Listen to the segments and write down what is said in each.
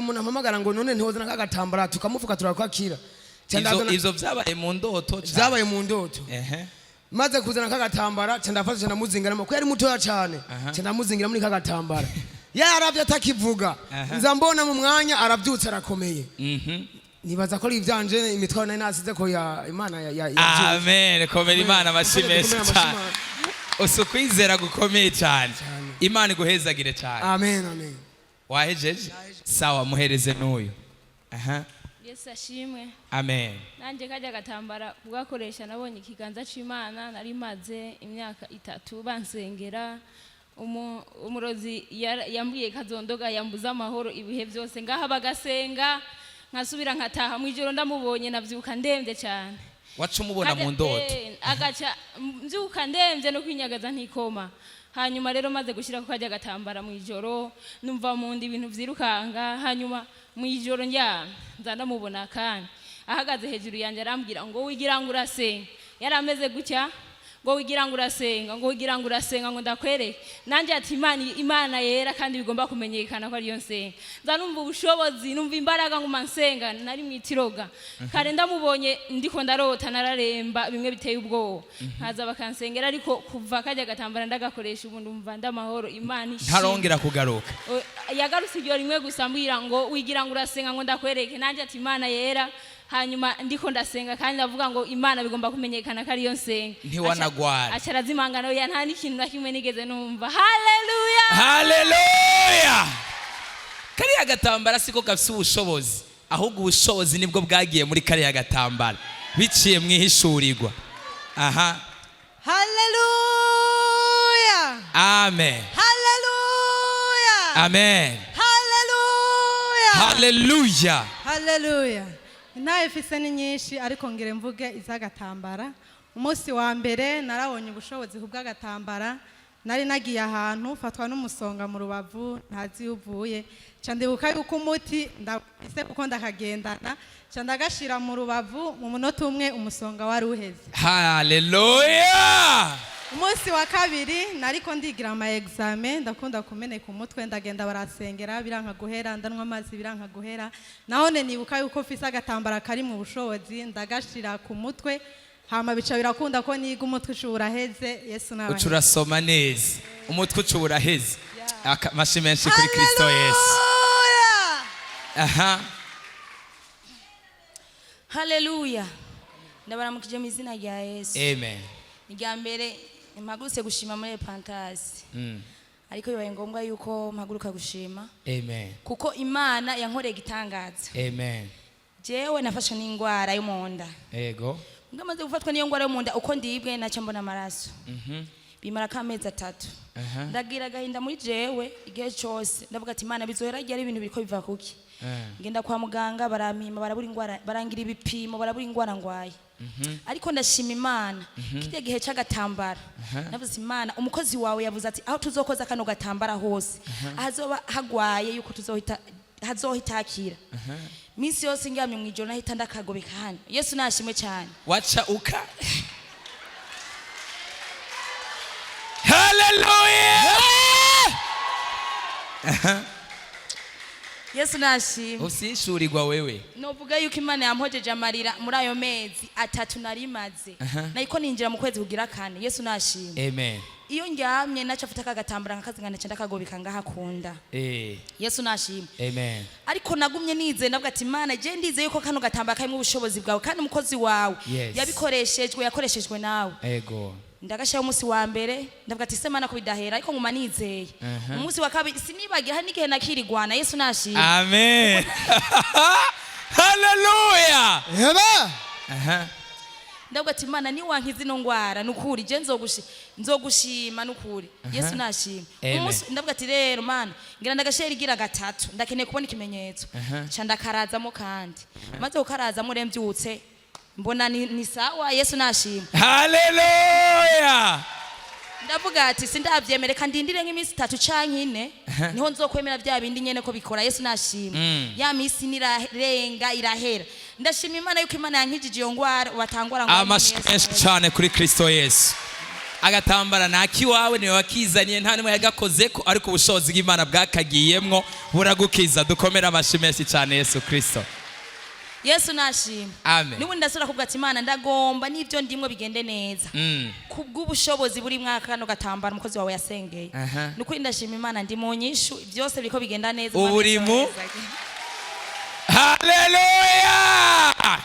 umuntu ampamagara ngo none ntihozana kagatambara tukamufuka turakwakira. Ca Ivyo ndazana- ivyo vyabaye mu ndoto canke? Vyabaye mu ndoto. Maze kuzana kagatambara, ca ndafata, ca ndamuzingira ko yari mutoya cane. Ca ndamuzingira muri kagatambara, yaravye atakivuga. Nza mbona mu mwanya aravyutse, arakomeye. Nibaza ko ari ivyanje, imitwaro nari nasize ko ya Imana Amen. Komera Imana amashyi menshi Komera amashyi cyane. Imana. Usi ukwizera gukomeye cyane. Imana iguhezagire cyane. Amen, amen. Wahejeje? Sawa, muhereze n'uyu. Aha. Yesu ashimwe. Amen. Nanjye kajya gatambara kugakoresha nabonye ikiganza c'Imana. Nari maze imyaka 3 bansengera. Umurozi yambwiye kazondoga, yambuza amahoro ibihe byose. Ngaha bagasenga, nkasubira nkataha mu ijoro ndamubonye, nabyuka ndembye cyane. Waca umubona mu ndoto? Agaca mbyuka ndembye no kwinyagaza ntikoma. Hanyuma rero maze gushyira ko kajya gatambara mu ijoro, numva mu nda ibintu byirukanga. Hanyuma mu ijoro ndyamye, nza ndamubona kandi ahagaze hejuru yanjye, arambwira ngo wigira ngo urasenga. Yari ameze gutya, ngo wigira ngo urasenga, ngo wigira ngo urasenga, ngo ndakwereke. Nanjye ati Imana, Imana yera, kandi bigomba kumenyekana ko ariyo nsenga. Nza numva ubushobozi, numva imbaraga, nguma nsenga. Nari mu itiroga kare, ndamubonye ndiko ndarota, nararemba bimwe biteye ubwoba, nkaza bakansengera. Ariko kuva kajya gatambara ndagakoresha, ubu ndumva ndamahoro. Imana ishimwe. Ntarongera kugaruka? Yagarutse iryo rimwe gusa, ambwira ngo wigira ngo urasenga, ngo ndakwereke. Nanjye ati Imana yera. Hanyuma ndiko ndasenga kandi ndavuga ngo Imana bigomba kumenyekana ko ariyo nsenga. Ntiwanagwara? Aca arazimangana. Oya, nta n'ikintu na kimwe nigeze numva. Haleluya! Haleluya! Kariya gatambara siko gafise ubushobozi, ahubwo ubushobozi nibwo bwagiye muri kariya gatambara biciye mu ihishurirwa. Aha. Haleluya! Amen. Haleluya! Amen. Haleluya! Haleluya! Haleluya! Intahe ifise ni nyinshi, ariko ngire mvuge iz'agatambara. Umunsi wa mbere narabonye ubushobozi kubw'agatambara. Nari nagiye ahantu, fatwa n'umusonga mu rubavu, ntazi iyo uvuye. Ca ndibuka yuko umuti ndawufise kuko ndakagendana, ca ndagashira mu rubavu. Mu munota umwe umusonga wari uheze. Haleluya! Umunsi wa kabiri nariko ndigira ama examen, ndakunda kumeneka umutwe. Ndagenda barasengera, biranka guhera. Ndanywa amazi, biranka guhera. Nahone nibuka yuko mfise agatambara kari mu bushobozi, ndagashira ku mutwe, hama bica birakunda ko niga, umutwe uca uraheze. Yesu Uca nabahe. urasoma neza, umutwe uca uraheze. Amashi menshi kuri Kristo Yesu. Haleluya! Aha. Haleluya! Ndabaramukije mu izina rya Yesu. Amen. Ni irya mbere mpagurutse gushima muri Epantasi, ariko bibaye ngombwa yuko mpaguruka gushima Amen. kuko Imana yankoreye igitangaza. Amen. Jewe nafashwe n'indwara yo mu nda. Ngamaze gufatwa n'iyo ndwara yo mu nda, uko ndibwe naca mbona amaraso, bimara k'amezi 3. Ndagira agahinda muri jewe igihe cyose, ndavuga ati Imana, bizohera ryari? Ibintu biriko biva kuki? Ngenda kwa muganga, barampima, barabura indwara, barangira ibipimo, barabura indwara ngwaye. Ariko ndashima Imana, kirya gihe c'agatambara navuze, Imana, umukozi wawe yavuze ati aho tuzokoza kano gatambara hose ahazoba hagwaye, yuko tuzohita hazohita hakira. Minsi yose ndyamye mu ijoro nahita ndakagobeka hano. Yesu nashimwe cyane. Waca uka haleluya! Yesu nashimwe. Usishurirwa wewe. Novuga yuko Imana yampojeje amarira muri ayo mezi 3 nari maze. Nariko ninjira mu kwezi kugira kane. Yesu nashimwe. Amen. Iyo ndyamye naca afata akagatambara nkakazingana, nca ndakagobeka ngahakunda. Yesu nashimwe. Amen. Ariko nagumye nizeye, ndavuga ati Imana, je ndizeye yuko kano gatambara karimo ubushobozi bwawe, kandi umukozi wawe yabikoreshejwe, yakoreshejwe nawe. Ndagashyiraho umunsi wa mbere, ndavuga ati se Mana, ko bidahera? Ariko nguma nizeye. Umunsi wa kabiri sinibagiye, hari n'igihe nakirigwana. Yesu nashimwe. Amen, haleluya. Eba! Ndavuga ati Imana, niwankiza ino ngwara, nukuri je nzogushima nukuri. Yesu nashimwe. Amen. Umunsi ndavuga ati rero Mana, ngira ndagashera igira gatatu, ndakeneye kubona ikimenyetso. Ca ndakarazamo kandi, maze kukarazamo rero mbyutse mbona ni sawa. Yesu nashimwe. Haleluya. Ndavuga ati sindavyemere, reka ndindire nk'iminsi 3 canke 4, niho nzokwemera bya bindi nyene ko bikora. Yesu nashimwe. Ya minsi nirarenga, irahera. Ndashima Imana yuko Imana yankijije iyo ngwara, batangwara ngo Amashyi menshi cyane kuri Kristo Yesu. Agatambara nta kiwawe, niwe wakizaniye, nta nimwe yagakoze ko, ariko ubushobozi bw'Imana bwakagiyemwo buragukiza. Dukomere amashi menshi cyane Yesu Kristo. Yesu nashimwe. Amen. N'ubundi ndasubira kuvuga ati: Imana, ndagomba n'ibyo ndimwo bigende neza kubw'ubushobozi buri mwaka kano gatambara umukozi wawe yasengeye. Nukuri ndashima Imana, ndi mu nyishu, byose biriko bigenda neza. Ubu Imana uri mu- yose. Haleluya!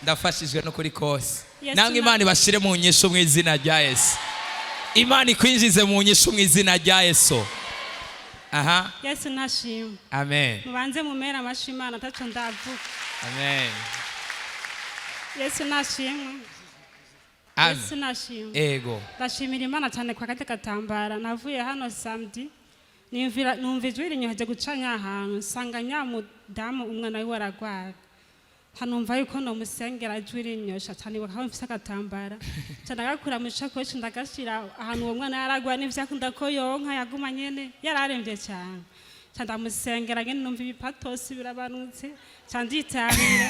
Ndafashijwe no kuri kose. Yesu. Namwe Imana ibashire mu nyishu mu izina rya Yesu. Imana ikwinjize mu nyishu mu izina rya Yesu. Aha. Yesu nashimwe. Amen. Mubanze mumere amashi Imana, ataco ndavuga. Amen. Yesu nashimwe. Amen. Yesu nashimwe. Ego. Ndashimira Imana cyane kwa kajya gatambara. Navuye hano samedi, numva ijwi rinyoheje guca nyahantu, nsanga nyamudamu umwana wiwe aragwara, ntanumva yuko nomusengera. Ijwi rinyosha cyane, ibuka ko mfise agatambara, nca ndagakura mu ishakoshi, ndagashira ahantu uwo mwana yaragwara. N'ivyakunda ko yonka, yaguma nyene yararemvye cyane. Nca ndamusengera nyene, numva ibipatosi birabanutse, nca nditahira.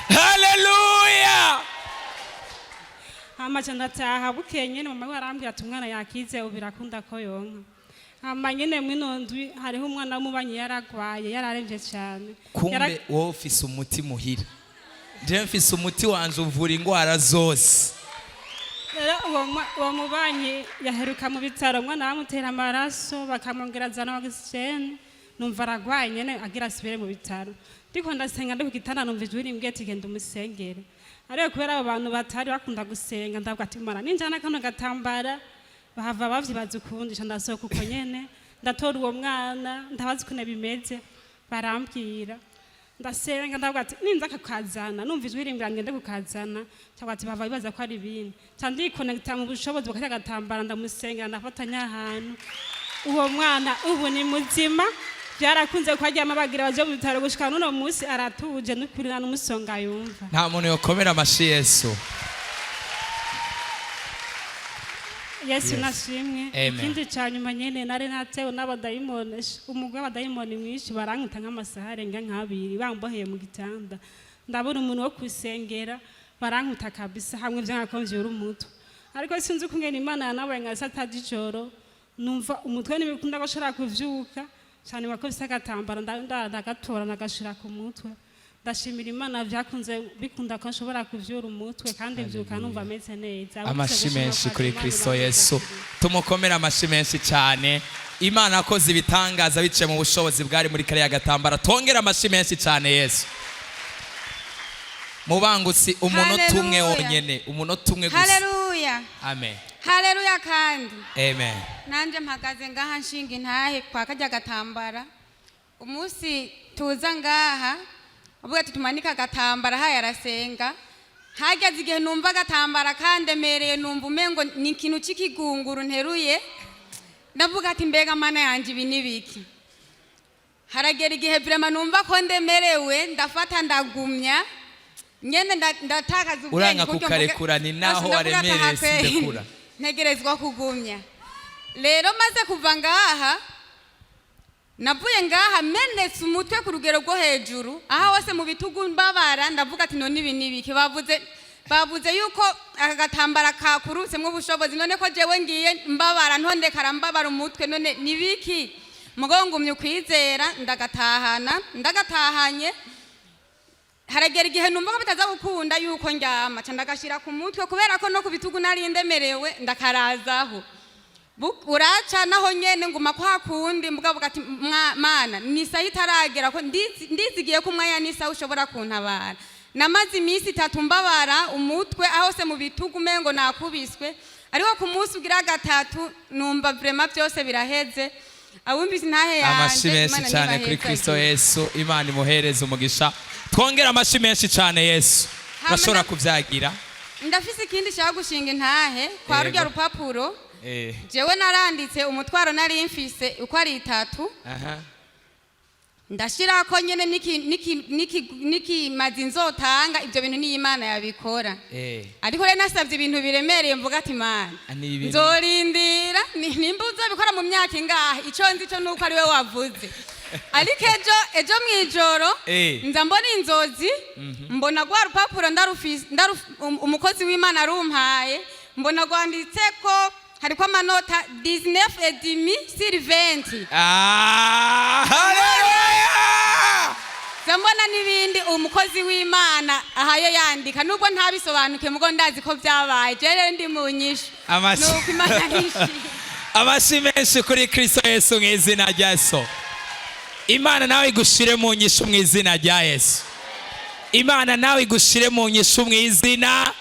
Haleluya! Hama ca ndataha. Bukeye nyene mama we arambwira ati: "Umwana yakize, ubu birakunda ko yonka." Hama nyene mwino ndwi hariho umwana w'umubanyi yaragwaye, yararemvye cyane. Kumbe wowe ufise umuti muhira, jewe mfise umuti wanje uvura indwara zose. Rero uwo mubanyi yaheruka mu bitaro, umwana bamutera amaraso, bakamwongera zana oxygène. Numva aragwaye nyene, agira asubire mu bitaro. Ndiko ndasenga, ndi ku gitanda, numva ijwi rimbwiye ati: "Genda umusengere." Ariko kubera abo bantu batari bakunda gusenga, ndavuga ati: "Mara ninjana kano gatambara, bahava bavyibaza ukundi." Nca ndasohoka uko nyene, ndatora uwo mwana, ndabaza ukuntu bimeze, barambwira. Ndasenga, ndavuga ati: "Ninza kakazana." Numva ijwi rimbwira ngende kukazana, cyangwa ati: "Bava bibaza ko ari ibindi." Nca ndikonekita mu bushobozi bwa gatambara, ndamusengera, ndafatanya ahantu. Uwo mwana ubu ni muzima, byarakunze ko aryama bagira baje mu bitaro. Gushika n'uno munsi aratuje, n'ukuri nta n'umusonga yumva. Nta muntu yokomera amashi Yesu? Yesu nashimwe. Amen. Ikindi cya nyuma nyene, nari natewe n'abadayimoni, umugwi w'abadayimoni mwinshi, barankuta nk'amasaha arenga nk'abiri, bamboheye mu gitanda. Ndabona umuntu wo kusengera, barankuta kabisa hamwe vyanka ko mvyura umutwe. Ariko sinzi ukungene Imana yanabaye nka sata z'ijoro, numva umutwe ntibikunda ko nshobora kuvyuka cyane, wakubise agatambaro, ndagatora, ndagashira ku mutwe. Ndashimira Imana, vyakunze bikunda ko nshobora kuvyura umutwe, kandi mvyuka numva ameze neza. Amashi menshi kuri Kristo Yesu. Tumukomere amashi menshi cyane. Imana yakoze ibitangaza biciye mu bushobozi bwari muri kariya gatambara. Tongere amashi menshi cyane Yesu. Mubangutsi, umunota umwe. Haleluya. Wonyene, umunota umwe gusa. Haleluya. Amen. Haleluya kandi. Amen. Nanje mpagaze ngaha nshinga intahe kwa kajya gatambara. Umunsi tuza ngaha uvuga ati tumanike agatambara, haye arasenga, hageze igihe numva agatambara kandemereye, numva umengo ni ikintu cy'ikigunguru nteruye. Ndavuga ati: "Mbega Mana yanjye, ibi ni biki?" Haragera igihe vraiment numva ko ndemerewe, ndafata ndagumya nyene, ndatakaza ubwenge. Uranga Kuryo kukarekura, ni naho ndavuga ati, waremereye. "Aha kwe, Sindekura." ntegerezwa kugumya. Rero maze kuva ngaha, navuye ngaha menetse umutwe ku rugero rwo hejuru, aha hose mu bitugu mbabara. Ndavuga ati: "None ibi nibiki?" Bavuze yuko aka gatambara kakurutsemo ubushobozi, none ko jewe ngiye mbabara, ntondekara mbabara umutwe, none nibiki? Mugo ngumye ukwizera, ndagatahana. Ndagatahanye, haragera igihe numva ko bitaza gukunda yuko ndyama, ca ndagashira ku mutwe, kubera ko no ku bitugu nari ndemerewe, ndakarazaho. Uraca naho nyene nguma kwa kundi, mugabo ati: "Mana, ni isaha itaragera, ko ndizigiye ko umwanya n'isaha ushobora kuntabara." Namaze iminsi 3 mbabara umutwe aho se mu bitugu, umengo nakubiswe. Ariko ku munsi ugira gatatu numva vraiment byose biraheze. Abumvise intahe yanje, Amashi menshi Imana cyane kuri nibahezagire. Kristo Yesu. Imana imuhereze umugisha. Twongere amashi menshi cyane Yesu. Urashobora kubyagira. Ndafise ikindi nshaka gushinga intahe kwa rurya rupapuro. Jewe naranditse umutwaro nari mfise uko ari itatu. Ndashirako nyene n'ikimazi nzotanga. Ibyo bintu niyo Imana yabikora. Ariko rero nasabye ibintu biremereye, mvuga ati: "Mana, Ah, ni ibintu- nzorindira nimba uzabikora mu myaka ingahe, icyo nzi cyo nuko ari we wavuze." Ariko ejo mu ijoro nza mbona inzozi, mbona rwa rupapuro umukozi w'Imana arumpaye, mbona rwanditse ko hariko amanota 19,5 sur 20. Ah, haleluya! Nza mbona n'ibindi umukozi w'Imana ahaye yandika, nubwo ntabisobanukiwe, mugo ndazi ko byabaye. Je rero ndi mu nyishu. Nuko Imana nishimye. Amashyi menshi kuri Kristo Yesu mu izina rya Yesu. Imana nawe igushire mu nyishu mu izina rya Yesu. Imana nawe igushire mu nyishu mu izina.